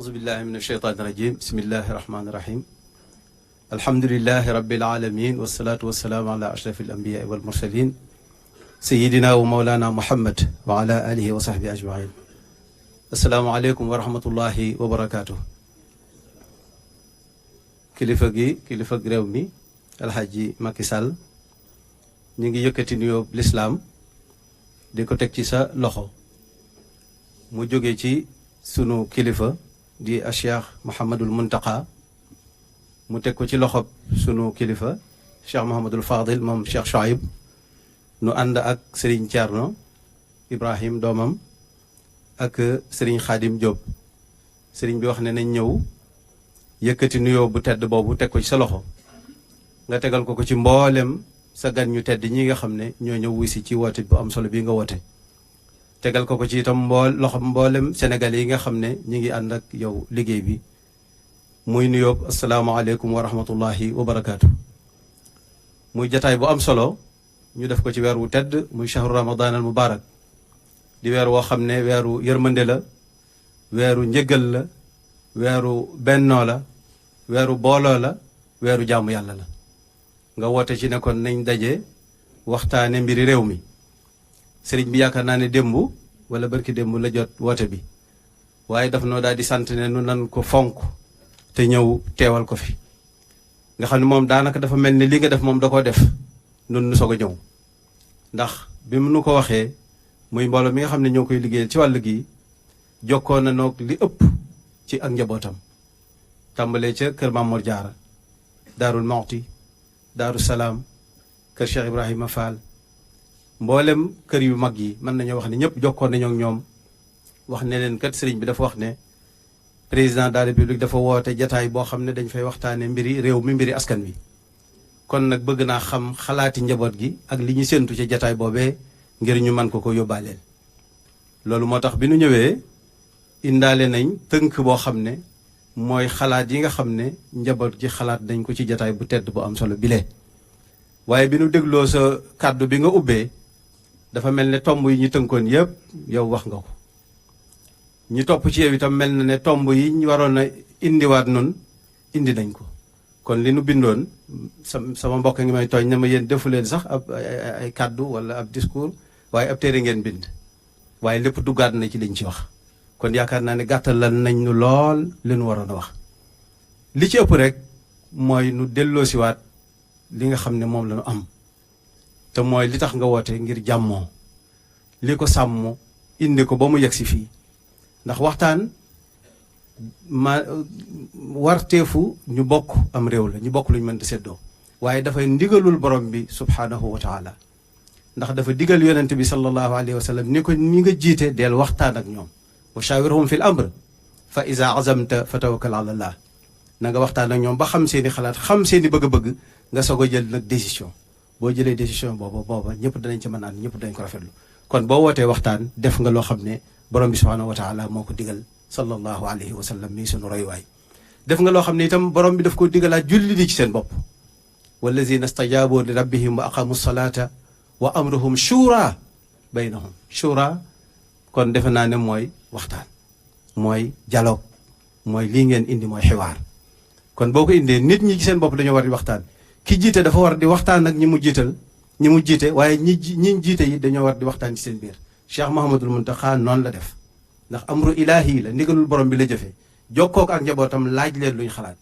auzubillahi min asheytaan irajim bismillahi irahmani irahim alhamdulilahi rabilalamin wasalatu wasalaamu ala ashrafi alambiyai walmursalin sayidina wa maulana muhammad wa ala alihi wa sahbi ajmain asalaamualeykum wa rahmatullahi wa barakatuh kilifa réew mi alhaji Macky Sall ñu ngi yëkkati nuyoo lislaam di ko teg ci sa loxo mu jóge ci sunu kilifa di Cheikh Mouhamadul Muntaqa mu teg ko ci loxob sunu kilifa Cheikh Mouhamadul Fadil moom Cheikh Chouaib nu ànd ak Serigne Thierno Ibrahim doomam ak Serigne Khadim Diop Serigne bi wax ne nañ ñëw yëkkati nuyoo bu tedd boobu teg ko ci sa loxo nga tegal ko ci mboolem sa gan ñu tedd ñi nga xam ne ñoo ñëw wusi ci woote bu am solo bii nga woote tegal ko ci itam mboolem Sénégal yi nga xam ne ñi ngi ànd ak yow liggéey bi muy nuyoo asalaamaaleykum wa rahmatullahi wa barakaatu. muy jataay bu am solo ñu def ko ci weer wu tedd muy shahru ramadan al mubarak di weer woo xam ne weeru yërmande la weeru njëggal la weeru bennoo la weeru booloo la weeru jaamu yàlla la nga woote ci ne kon nañ daje waxtaane mbiri réew mi sëriñ bi yaakaar naa ne démb wala barki démb la jot woote bi waaye daf noo daal di sant ne nu nan ko fonk te ñëw teewal ko fi nga xam ne moom daanaka dafa mel ni li nga def moom da koo def nun nu soog a ñëw ndax bi mu nu ko waxee muy mbooloo mi nga xam ne ñoo koy liggéeyal ci wàll gi jokkoo na noog li ëpp ci ak njabootam tàmbalee ca kër Mamour Diarra Daarul Mawti Daaru Salaam kër Cheikh Ibrahima Fall mboolem kër yu mag yi mën nañoo wax ne ñëpp jokkoon nañoo ak ñoom wax ne leen kat sëriñ bi dafa wax ne président de la république dafa woote jataay boo xam ne dañ fay waxtaane mbiri réew mi mbiri askan wi kon nag bëgg naa xam xalaati njaboot gi ak li ñu séentu ci jataay boobee ngir ñu mën ko yóbbaaleel loolu moo tax bi nu ñëwee indaale nañ tënk boo xam ne mooy xalaat yi nga xam ne njaboot gi xalaat nañ ko ci jataay bu tedd bu am solo bile waaye bi nu dégloo sa kàddu bi nga ubbee dafa mel ne tomb yi ñu tënkoon yëpp yow wax nga ko ñu topp ci yow itam mel na ne tomb yi ñu waroon a indiwaat nun indi nañ ko kon li nu bindoon sama mbokk ngi may tooñ ne ma yéen defu leen sax ab ay kàddu wala ab discours waaye ab téere ngeen bind waaye lépp duggaat na ci liñ ci wax kon yaakaar naa ne gàttalal nañ nu lool li nu waroon a wax li ci ëpp rek mooy nu delloosiwaat li nga xam ne moom la ñu am te mooy li tax nga woote ngir jàmmoo li ko sàmm indi ko ba mu yegg si fii ndax waxtaan warteefu ñu bokk am réew la ñu bokk lu ñu mën di séddoo waaye dafay ndigalul borom bi subhaanahu wa taala ndax dafa digal yonent bi sallallahu alayhi wa sallam ni ko ñi nga jiite deel waxtaan ak ñoom wa shawirhum fil amr fa iza azamta fa tawakkal ala allah na nga waxtaan ak ñoom ba xam seeni xalaat xam seeni bëgg-bëgg nga soog a jël nag décision boo jëlee décision booba ñëpp danañ ci mën a ànd ñëpp danañ ko rafetlu kon boo wootee waxtaan def nga loo xam ne borom bi subhanahu wa taala moo ko digal sallallahu alayhi wa sallam mii sunu royuwaay def nga loo xam ne itam borom bi daf ko digalaat julli di ci seen bopp wallazina stajabu li rabbihim wa aqamu salata wa amruhum shura baynahum shura kon defe naa ne mooy waxtaan mooy dialogue mooy lii ngeen indi mooy xiwaar kon boo ko indee nit ñi ci seen bopp dañoo war di waxtaan ki jiite dafa war di waxtaan ak ñi mu jiite waaye ñi jiite yi dañoo war di waxtaan ci seen biir Cheikh Mouhamadul Muntaqa noonu la def ndax amru ilaahi la ndigalul borom bi la jëfee jokkook ak njabootam laaj leen luñ xalaat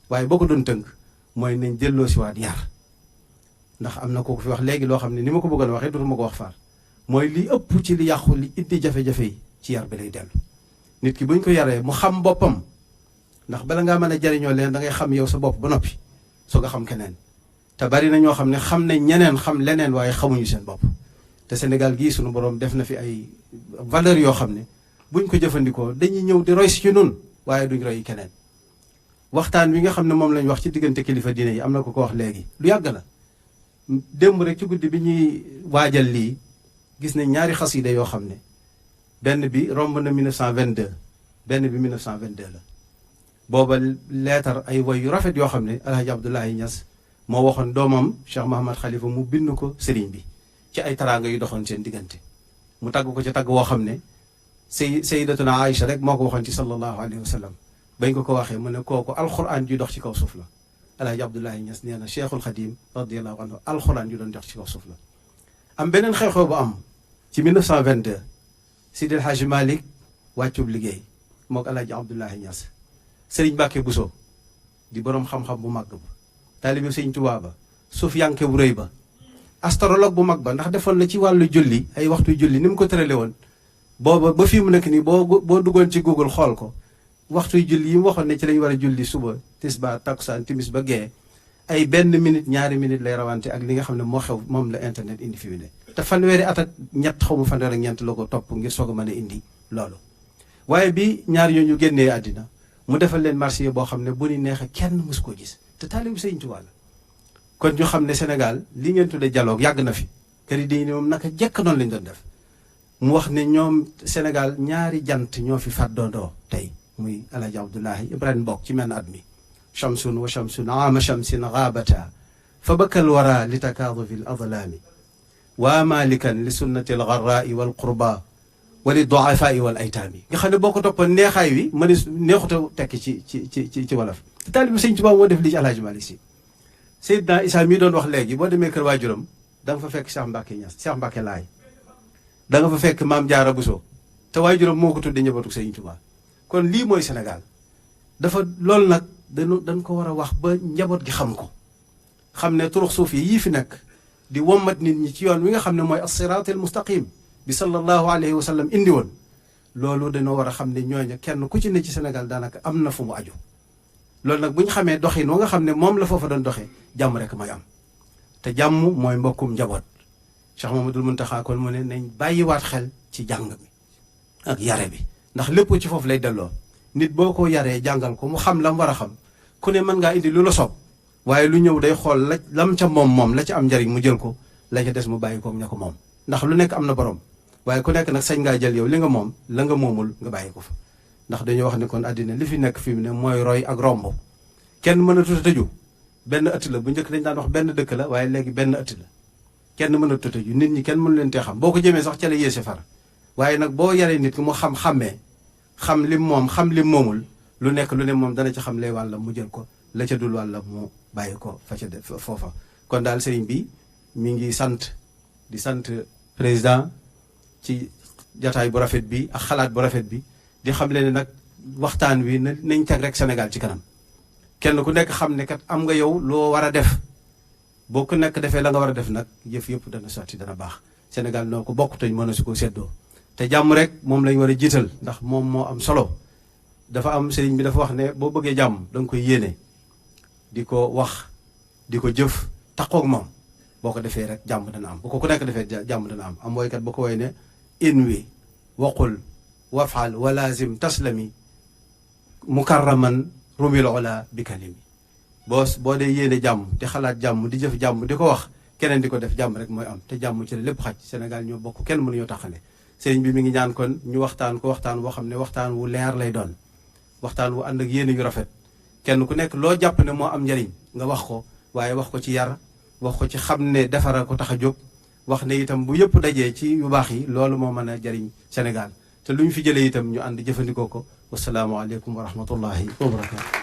waaye boo ko doon tënk mooy nañ delloo si waat yar ndax am na kooku fi wax léegi loo xam ne ni ma ko bëggoon waxee dootu ma ko wax far mooy li ëpp ci li yàqu li indi jafe-jafe yi ci yar bi lay dellu nit ki buñ ko yaree mu xam boppam ndax bala ngaa mën a jariñoo leen da ngay xam yow sa bopp ba noppi soog a xam keneen te bari na ñoo xam ne xam nañ ñeneen xam leneen waaye xamuñu seen bopp te Sénégal gii sunu borom def na fi ay valeur yoo xam ne buñ ko jëfandikoo dañuy ñëw di roy si ci nun waaye duñ roy keneen waxtaan wi nga xam ne moom lañ wax ci diggante kilifa diine yi am na ko wax léegi lu yàgg la démb rek ci guddi bi ñuy waajal lii gis nañ ñaari xasida yoo xam ne benn bi romb na 1922 benn bi 1922 la booba leetar ay woy yu rafet yoo xam ne Alhaji Abdoulaye Niass moo waxoon doomam Cheikh Mahamad Khalifa mu bind ko sëriñ bi ci ay taraanga yu doxoon seen diggante mu tagg ko ci tagg woo xam ne sayyidatuna Aïcha rek moo ko waxoon ci sallallahu alayhi wa sallam bañ ko waxee mu ne kooku alxuraan ju dox ci kaw suuf la. Alaaji Abdoulaye Niass nee na Cheikhul Khadim radiyallahu anhu alxuraan ju doon dox ci kaw suuf la. am beneen xew-xew bu am ci 1922 Seydi El Hadji Malick wàccub liggéey moog Alaaji Abdoulaye Niass Serigne Mbacke Bousso di borom xam-xam bu mag ba taalibe Sëñ Tuubaa ba suuf yanke bu rëy ba astrologue bu mag ba ndax defoon na ci wàllu julli ay waxtu julli ni mu ko tërale woon booba ba fii mu nekk nii boo duggoon ci Google xool ko waxtu julli yi mu waxoon ne ci lañ war a julli suba tisbaar takkusaan timis ba gee ay benn minute ñaari minute lay rawante ak li nga xam ne moo xew moom la internet indi fi mu ne te fanweeri at ak ñett xaw ma fanweer ak ñeent la ko topp ngir soog a mën a indi loolu waaye bi ñaar yooyu ñu génnee àddina mu defal leen marché boo xam ne bu ni neexee kenn mësu koo gis te taalibu Sëñ Tuubaa la kon ñu xam ne Sénégal li ngeen tuddee dialogue yàgg na fi kër yi di moom naka jekk noonu lañ doon def mu wax ne ñoom Sénégal ñaari jant ñoo fi fàddoondoo tey muy Alaaji Abdoulahi Ibrahima bokk ci menn at mi shamsun wa shamsun aama shamsin gaabata fa bakal wara li takaadufi l adlaami wa malikan li sunnati l garraai wal qurba wa li duafaai wal aytaami nga xam ne boo ko toppoon neexaay wi ma neexuta tekki ci wolof te taalibu Sëñ Tuubaa moo def lii ci Alaaji Malick Si Seydina Issa mii doon wax léegi boo demee kër waajuram da nga fa fekk Cheikh Mbacke Niass Cheikh Mbacke Laay da nga fa fekk Maam Jaara Buso te waajuram moo ko tuddee njabootu Sëñ Tuubaa kon lii mooy Sénégal dafa loolu nag dañ ko war a wax ba njaboot gi xam ko xam ne turux suuf yi yii fi nekk di wommat nit ñi ci yoon wi nga xam ne mooy as-siraatal mustaqim bi sallallahu alayhi wa sallam indi woon loolu dañoo war a xam ne ñooñu kenn ku ci ne ci Sénégal daanaka am na fu mu aju loolu nag bu ñu xamee doxin wa nga xam ne moom la foofa doon doxee jàmm rek mooy am te jàmm mooy mbokkum njaboot Cheikh Mamadou Muntaxa kon mu ne nañ bàyyiwaat xel ci jàng mi ak yare bi ndax lépp ci foofu lay delloo nit boo ko yaree jàngal ko mu xam lam war a xam ku ne mën ngaa indi lu la soob waaye lu ñëw day xool la lam ca moom la ca am njariñ mu jël ko la ca des mu bàyyi ko ña ko moom ndax lu nekk am na borom waaye ku nekk nag sañ ngaa jël yow li nga moom la nga moomul nga bàyyi ko fa ndax dañoo wax ne kon àddina li fi nekk fi mu ne mooy roy ak romb kenn mën a tuta tëju benn ëtt la bu njëkk dañ daan wax benn dëkk la waaye léegi benn ëtt la kenn mën a tuta tëju nit ñi kenn mënu leen tee xam boo ko jëmee sax ca la yéese far waaye nag boo yaree nit ki mu xàmmee xam lim moom xam lim moomul lu nekk lu ne moom dana ci xam lay wàlla mu jël ko la ca dul wàlla mu bàyyi ko fa ca def foofa kon daal sëriñ bi mi ngi di sant président ci jataay bu rafet bi ak xalaat bu rafet bi di xam leen ne nag waxtaan wi nañ teg rek Sénégal ci kanam kenn ku nekk xam ne kat am nga yow loo war a def boo ku nekk defee la nga war a def nag yëf yëpp dana sotti dana baax Sénégal noo ko bokk te mën a su ko seddoo te jàmm rek moom lañ war a jiital ndax moom moo am solo dafa am sëriñ bi dafa wax ne boo bëggee jàmm da nga koy yéene di ko wax di ko jëf taxoog moom boo ko defee rek jàmm dana am bu ko ku nekk defee jàmm dana am woykat boo ko woy ne inwi waqul wafal walazim taslami mukarraman rumil ola bi kalimi boo dee yéene jàmm di xalaat jàmm di jëf jàmm di ko wax keneen di ko def jàmm rek mooy am te jàmm ci la lépp xaj Sénégal ñoo bokk kenn mënuñoo taxale sëriñ bi mi ngi ñaan kon ñu waxtaan ko waxtaan boo xam ne waxtaan wu leer lay doon waxtaan wu ànd ak yéene yu rafet kenn ku nekk loo jàpp ne moo am njariñ nga wax ko waaye wax ko ci yar wax ko ci xam ne defara ko tax a jóg wax ne itam bu yëpp dajee ci yu baax yi loolu moo mën a jariñ Sénégal te lu ñu fi jëlee itam ñu ànd jëfandikoo ko wasalaamualeykum wa rahmatullahi wa barakatu